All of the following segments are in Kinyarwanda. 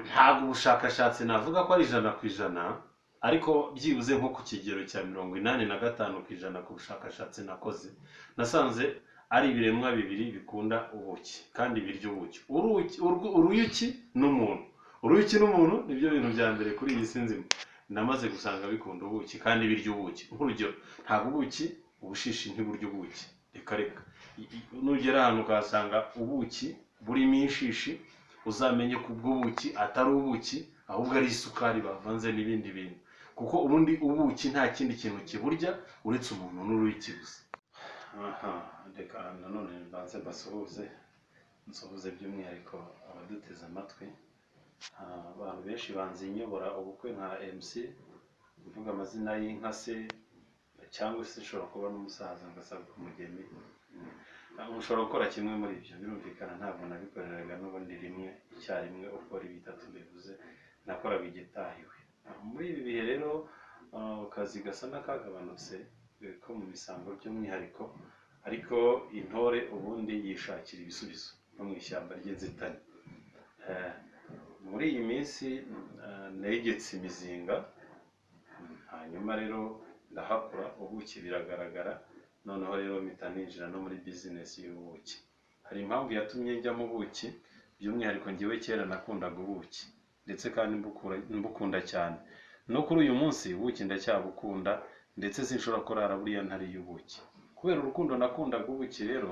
Ntabwo ubushakashatsi navuga ko ari 100%, ariko byibuze nko ku kigero cya 85% ku bushakashatsi nakoze, nasanze ari ibiremwa bibiri bikunda ubuki kandi birya ubuki, uruyuki n'umuntu. Uruyuki n'umuntu nibyo bintu bya mbere kuri iyi si nzima namaze gusanga bikunda ubuki kandi birya ubuki. Nk'urugero, ntabwo ubuki ubushishi ntiburya ubuki, reka reka. Nugera ahantu ukahasanga ubuki burimo inshishi, uzamenye ko ubwo buki atari ubuki ahubwo ari isukari bavanze n'ibindi bintu, kuko ubundi ubuki nta kindi kintu kiburya uretse umuntu n'uruyuki gusa. Aha, reka nanone mbanze mbasuhuze, nsuhuze by'umwihariko abaduteze amatwi. Abantu benshi banzi nyobora ubukwe nka MC, mvuga amazina y'inka se, cyangwa se nshobora kuba n'umusaza ngasabwa umugeni. Ushobora gukora kimwe muri ibyo, birumvikana ntabwo nabikoreraga n'ubundi rimwe icyarimwe uko ari bitatu bivuze, nakoraga igitahiwe. Muri ibi bihe rero akazi gasa n'akagabanutse ko mu misango by'umwihariko, ariko intore ubundi yishakira ibisubizo no mu ishyamba ry'inzitane. Muri iyi minsi negetse imizinga, hanyuma rero ndahakura ubuki biragaragara, noneho rero mpita ninjira no muri bizinesi y'ubuki. Hari impamvu yatumye njya mu buki, by'umwihariko njyewe kera nakundaga ubuki ndetse kandi mbukunda cyane. No kuri uyu munsi ubuki ndacyabukunda, ndetse sinshobora kurara buriya ntariye ubuki. Kubera urukundo nakundaga ubuki rero,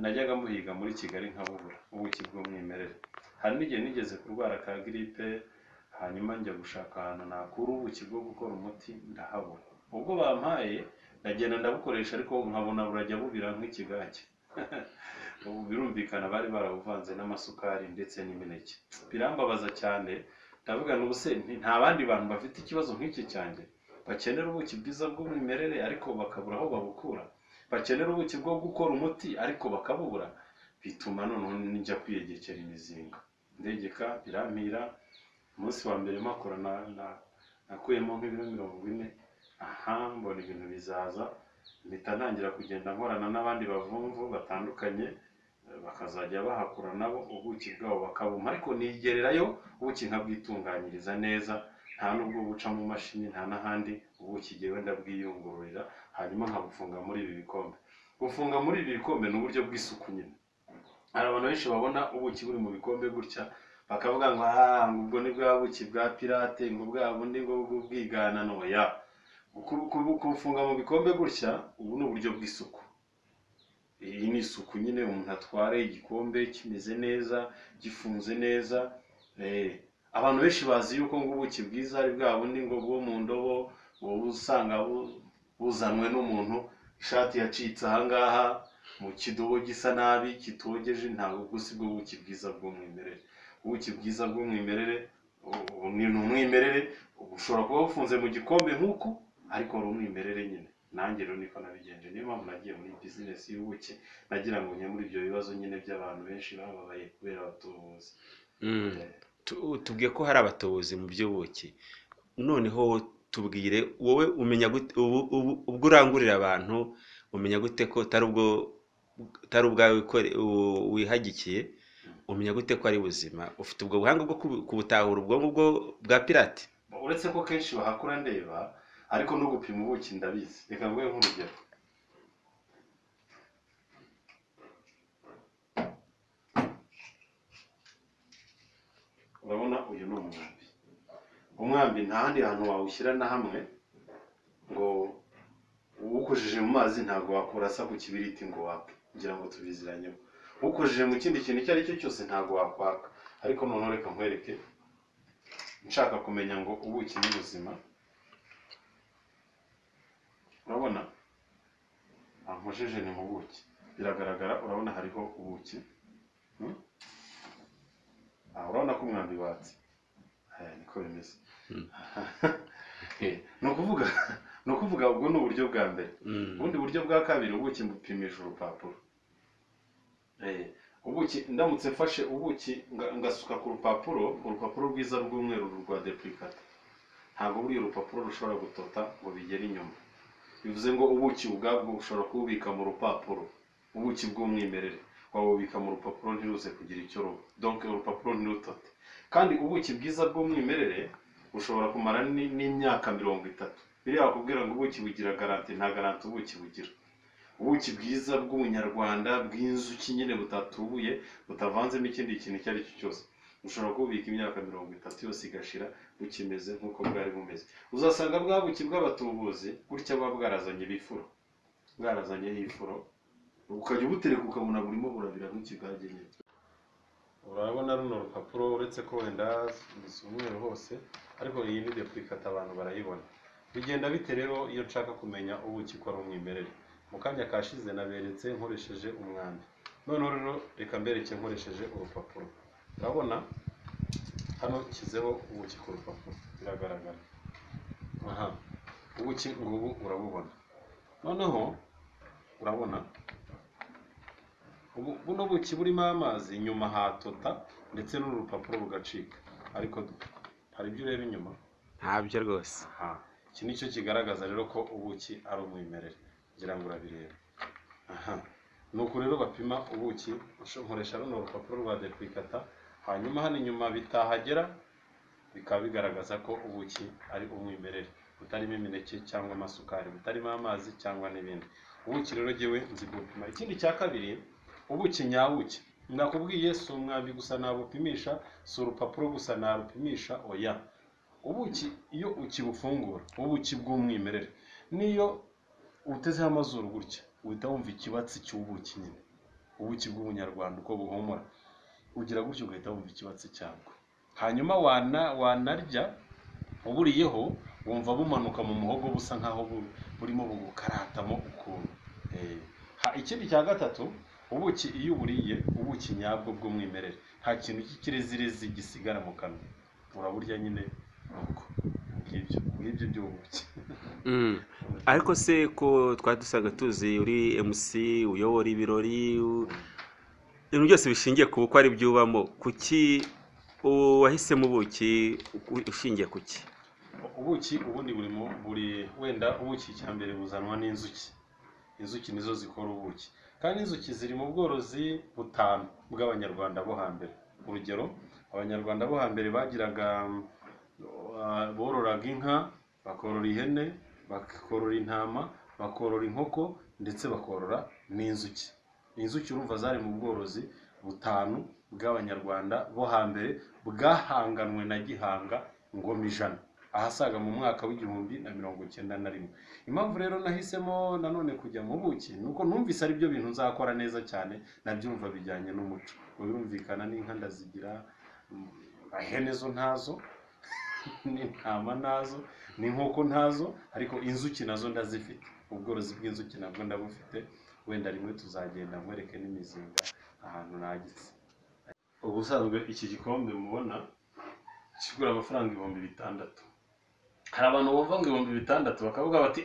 najyaga mbuhiga muri Kigali nkabubura, ubuki bw'umwimerere. Hari n'igihe nigeze kurwara ka giripe, hanyuma njya gushaka ahantu nakura ubuki bwo gukora umuti ndahabura. Ubwo bampaye ndagenda ndabukoresha, ariko nkabona burajya bubira nk'ikigage. Ubu birumvikana bari barabuvanze n'amasukari ndetse n'imineke. Birambabaza cyane, ndavuga nti ubuse nta bandi bantu bafite ikibazo nk'iki cyanjye, bakenera ubuki bwiza bw'umwimerere ariko bakabura aho babukura, bakenera ubuki bwo gukora umuti ariko bakabubura. Bituma noneho njya kwiyegekera imizinga, ndegeka birampira. Umunsi wa mbere mpakora nakuyemo nk'ibiro 40, aha mbona ibintu bizaza, mpita ntangira kugenda nkorana n'abandi bavumvu batandukanye, bakazajya bahakura nabo ubuki bwabo bakabumpa, ariko nigererayo ubuki nkabwitunganyiriza neza, nta nubwo buca mu mashini nta n'ahandi, ubuki jyewe ndabwiyungururira, hanyuma nkabufunga muri ibi bikombe. Gufunga muri ibi bikombe ni uburyo bw'isuku nyine. Hari abantu benshi babona ubuki buri mu bikombe gutya bakavuga ngo ubwo ni bwa buki bwa pirate, ngo bwa bundi ngo bwigana. Oya, kubufunga mu bikombe gutya ubu ni uburyo bw'isuku. Iyi ni isuku nyine, umuntu atware igikombe kimeze neza, gifunze neza. Abantu benshi bazi yuko ngo ubuki bwiza ari bwa bundi ngo bwo mu ndobo, wowe usanga buzanwe n'umuntu ishati yacitse ahangaha mu kidobo gisa nabi kitogeje. Ntabwo ubwo si bwo buki bwiza bw'umwimerere. Ubuki bwiza bw'umwimerere ni umwimerere, ushobora kuba bufunze mu gikombe nk'uku, ariko ari umwimerere nyine. Nanjye rero niko nabigenje, niyo mpamvu nagiye muri bizinesi y'ubuki, nagira ngo nkemure ibyo bibazo nyine by'abantu benshi bababaye kubera abatubuzi. Tubwiye ko hari abatubuzi mu by'ubuki, noneho tubwire wowe umenya gute ubwo urangurira abantu, umenya gute ko utari ubwawe wihagikiye, umenya gute ko ari buzima? Ufite ubwo buhanga bwo kubutahura ubwo ngubwo bwa pirate? Uretse ko kenshi bahakura ndeba, ariko no gupima ubuki ndabizi. Reka nguhe nk'urugero. Urabona uyu ni umwambi. Umwambi nta handi hantu wawushyira na hamwe ngo uwukojeje mu mazi ntabwo wakurasa ku kibiriti ngo wake, ngira ngo tubiziranyeho. Uwukojeje mu kindi kintu icyo ari cyo cyose ntabwo wakwaka. Ariko noneho reka nkwereke, nshaka kumenya ngo ubuki ni buzima. Urabona ankojeje ni mu buki, biragaragara. Urabona hariho ubuki, urabona ko umwambi watse, niko bimeze. Ni ukuvuga ubwo ni uburyo bwa mbere. Ubundi buryo bwa kabiri, ubuki mbupimisha urupapuro. Ubuki ndamutse mfashe ubuki ngasuka ku rupapuro, urupapuro rwiza rw'umweru rwa deplicata, ntabwo buriya urupapuro rushobora gutota ngo bigere inyuma. Bivuze ngo ubuki ubwabwo ushobora kububika mu rupapuro, ubuki bw'umwimerere wabubika mu rupapuro ntiruze kugira icyo ruba, donc urupapuro ntirutote. Kandi ubuki bwiza bw'umwimerere bushobora kumara n'imyaka 30. Biriya bakubwira ngo ubuki bugira garanti, nta garanti ubuki bugira. Ubuki bwiza bw'ubunyarwanda bw'inzuki nyine butatubuye, butavanzemo ikindi kintu icyo ari cyo cyose, ushobora kububika imyaka 30 yose igashira bukimeze nk'uko bwari bumeze. Uzasanga bwa buki bw'abatubuzi gutya buba bwarazanye ibifuro, bwarazanyeho ifuro, ukajya ubutereka ukabona burimo burabira nk'ikigage nyine. Urabona runo rupapuro, uretse ko wenda si umweru hose, ariko iyi ni duplicate abantu barayibona. Bigenda bite rero iyo nshaka kumenya ubuki ko ari umwimerere? Mu kanya kashize naberetse nkoresheje umwambi, noneho rero reka mbereke nkoresheje urupapuro. Urabona hano nshyizeho ubuki ku rupapuro, biragaragara. Aha ubuki ngubu urabubona. Noneho urabona ubu buno buki burimo amazi, inyuma hatota ndetse n'uru rupapuro rugacika, ariko hari ibyo ureba inyuma Ntabyo rwose. Aha iki nicyo kigaragaza rero ko ubuki ari umwimerere, ngira ngo urabireba. Aha nuko rero bapima ubuki, nkoresha runo rupapuro rwa duplicata, hanyuma hano inyuma bitahagera bikaba bigaragaza ko ubuki ari umwimerere, butarimo imineke cyangwa amasukari, butarimo amazi cyangwa n'ibindi. Ubuki rero jyewe nzi gupima. Ikindi cya kabiri, ubuki nyabuki nakubwiye si umwambi gusa nabupimisha, si urupapuro gusa narupimisha, oya. Ubuki iyo ukibufungura, ubuki bw'umwimerere, niyo utezeho amazuru gutya uhita wumva ikibatsi cy'ubuki nyine, ubuki bw'ubunyarwanda uko buhumura, ugira gutya ugahita wumva ikibatsi cyabwo. Hanyuma wanarya uburiyeho wumva bumanuka mu muhogo busa nkaho burimo bugukaratamo ukuntu. Ikindi cya gatatu, ubuki iyo uburiye, ubuki nyabwo bw'umwimerere, nta kintu cy'ikirezirezi gisigara mu kanwa, uraburya nyine nuko ngibyo by'ubuki. Ariko se ko twari dusanzwe tuzi uri MC uyobora ibirori, ibintu byose bishingiye ku bukwe ari byo ubamo, kuki wahisemo ubuki ushingiye ku ki? Ubuki ubundi buri wenda ubuki cya mbere buzanwa n'inzuki. Inzuki nizo zikora ubuki, kandi inzuki ziri mu bworozi butanu bw'abanyarwanda bo hambere. Urugero, abanyarwanda bo hambere bagiraga bororaga inka, bakorora ihene, bakorora intama, bakorora inkoko, ndetse bakorora n'inzuki. Inzuki urumva zari mu bworozi butanu bw'abanyarwanda bo hambere, bwahanganwe na Gihanga Ngoma Ijana, ahasaga mu mwaka w'1091. Impamvu rero nahisemo nanone kujya mu buki ni uko numvise ari byo bintu nzakora neza cyane, nabyumva bijyanye n'umuco. Birumvikana n'inka ndazigira, ihene zo ntazo, n'intama ntazo, n'inkoko ntazo, ariko inzuki nazo ndazifite. Ubworozi bw'inzuki nabwo ndabufite, wenda rimwe tuzagenda nkwereke n'imizinga ahantu nagitse. Ubusanzwe iki gikombe mubona kigura amafaranga 6000. Hari abantu bumva ngo 6000 bakavuga bati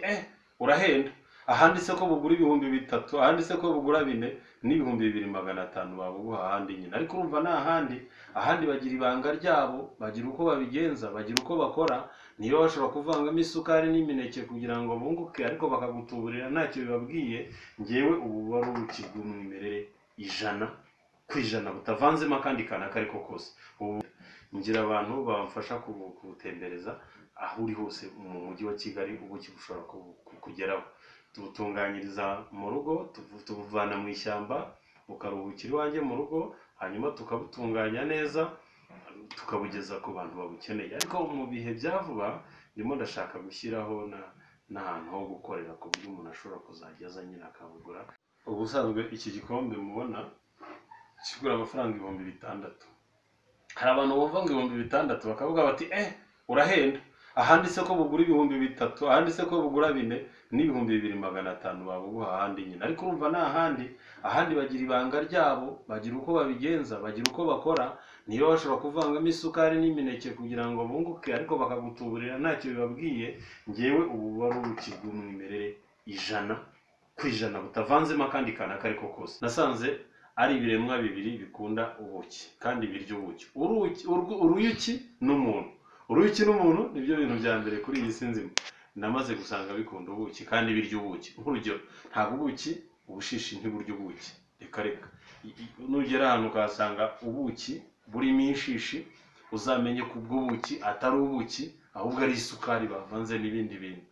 urahenda, ahandi se ko bugura 3000, ahandi se ko bugura 4 n'2500 babuguha ahandi nyine. Ariko urumva ni ahandi, ahandi bagira ibanga ryabo, bagira uko babigenza, bagira uko bakora. Niba bashobora kuvangamo isukari n'imineke kugira ngo bunguke, ariko bakagutuburira ntacyo bibabwiye. Ngewe ubu buba ari ubuki bw'umwimerere 100% butavanzemo akandi kantu ako ariko kose. Ubu ngira abantu bamfasha kubutembereza aho uri hose mu mujyi wa Kigali, ubuki bushobora kugeraho. Tubutunganyiriza mu rugo, tubuvana mu ishyamba, bukaruhukira iwanjye mu rugo, hanyuma tukabutunganya neza, tukabugeza ku bantu babukeneye. Ariko mu bihe bya vuba ndimo ndashaka gushyiraho n'ahantu ho gukorera, ku buryo umuntu ashobora kuzajya aza nyine akabugura. Ubusanzwe iki gikombe mubona kigura amafaranga 6000. Hari abantu bumva ngo 6000 bakavuga bati urahenda, ahandi se ko bugura 3000, ahandi se ko bugura 4 n'2500 babuguha ahandi nyine. Ariko urumva ni ahandi, ahandi bagira ibanga ryabo, bagira uko babigenza, bagira uko bakora. Niba bashobora kuvangamo isukari n'imineke kugira ngo bunguke, ariko bakagutuburira ntacyo bibabwiye. Ngewe ubu buba ari ubuki bw'umwimerere 100% butavanzemo akandi kantu ako ariko kose. Nasanze ari ibiremwa bibiri bikunda ubuki kandi birya ubuki, uruyuki n'umuntu. Uruyuki n'umuntu nibyo bintu bya mbere kuri iyi si nzima namaze gusanga bikunda ubuki kandi birya ubuki. Nk'urugero, ntabwo ubuki ubushishi ntiburya ubuki, reka reka. Nugera ahantu ukahasanga ubuki burimo inshishi, Uzamenye ko ubwo buki atari ubuki, ahubwo ari isukari bavanze n'ibindi bintu.